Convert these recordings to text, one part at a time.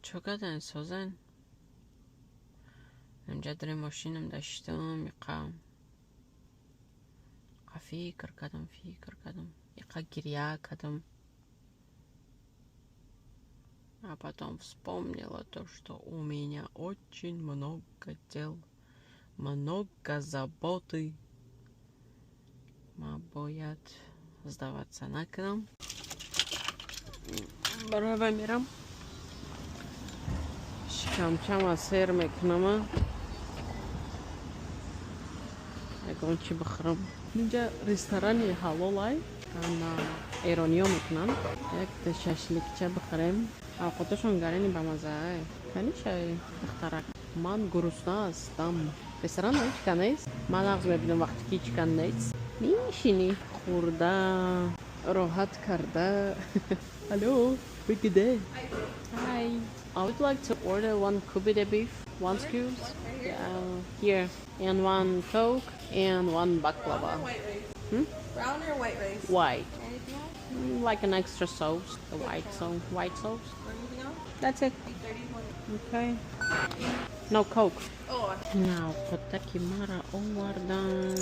Чо кардан, созан? Инҷа дари мошинам даштам, иқа фикр кардам, фикр кардам, иқа гирья кардам. А потом вспомнила то, что у меня очень много дел, много заботы. Ма бояд сдаваться накунам. Барои вай мерам, шикамчама сер мекунама, ягон чӣ бихӯрам. Инҷа ресторани ҳалолай, эрониё мекунанд. Якта шашликча бихӯрем. Авқоташон гарени бамазаай. Канишай, духтарак, ман гурусна ҳастам. Ресторан ҳечка нест. Ман нағз мебинам, вақте ки ҳечка нест, мешинӣ, хӯрда, роҳат карда. Алло, вы где? Hi, I would like to order one kubide beef, one skewers, yeah, here, and one Coke and one baklava. White rice. Hmm? Brown or white rice? White. Anything else? Like an extra sauce, the white sauce, white sauce. Or anything else? That's it. 8:31. Okay. No Coke. Oh, На овқотаки мара овардан,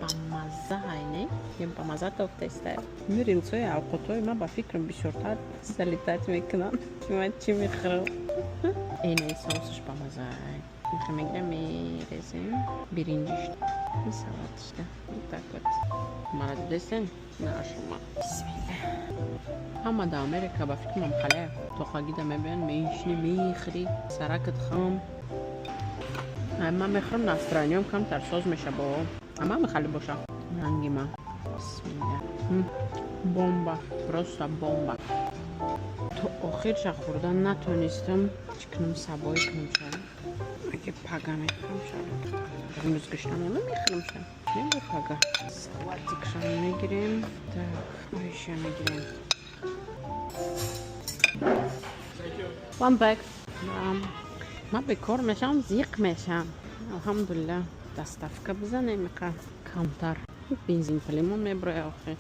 бамаззаай, не? Ем бамазза тофтеста. Ми рилсои авқотҳои ман, ба фикрам, бисёртар залетать мекунанд, ки ман чӣ мехӯрам. Эне соусаш бамаззаай. Мехе мегирам, мерезем биринҷиш и салатишда. Вот так вот. Мара дидесен? На шума. Бисмилла. Ҳама да Америка, ба фикрам, хале тоқагида мебиён, мешини, мехӯрӣ, саракат хам. Ман мехӯрам, настроениям камтар соз меша, бо ама мехали боша ранги ма. Бисмилла. Бомба, просто бомба. То охирша хӯрдан натонистам. Чӣ кунам, сабои кунам ша? Аге пага мехӯрам ша. Имрӯз гӯшна монам, мехӯрам ша. Не, пага салатикша мегирем. Так, оиша мегирем. One bag. Ман бекор мешавам, зиқ мешавам. Алҳамдулилла, доставка бизанем, иқа камтар бензин пулимон меброя охи.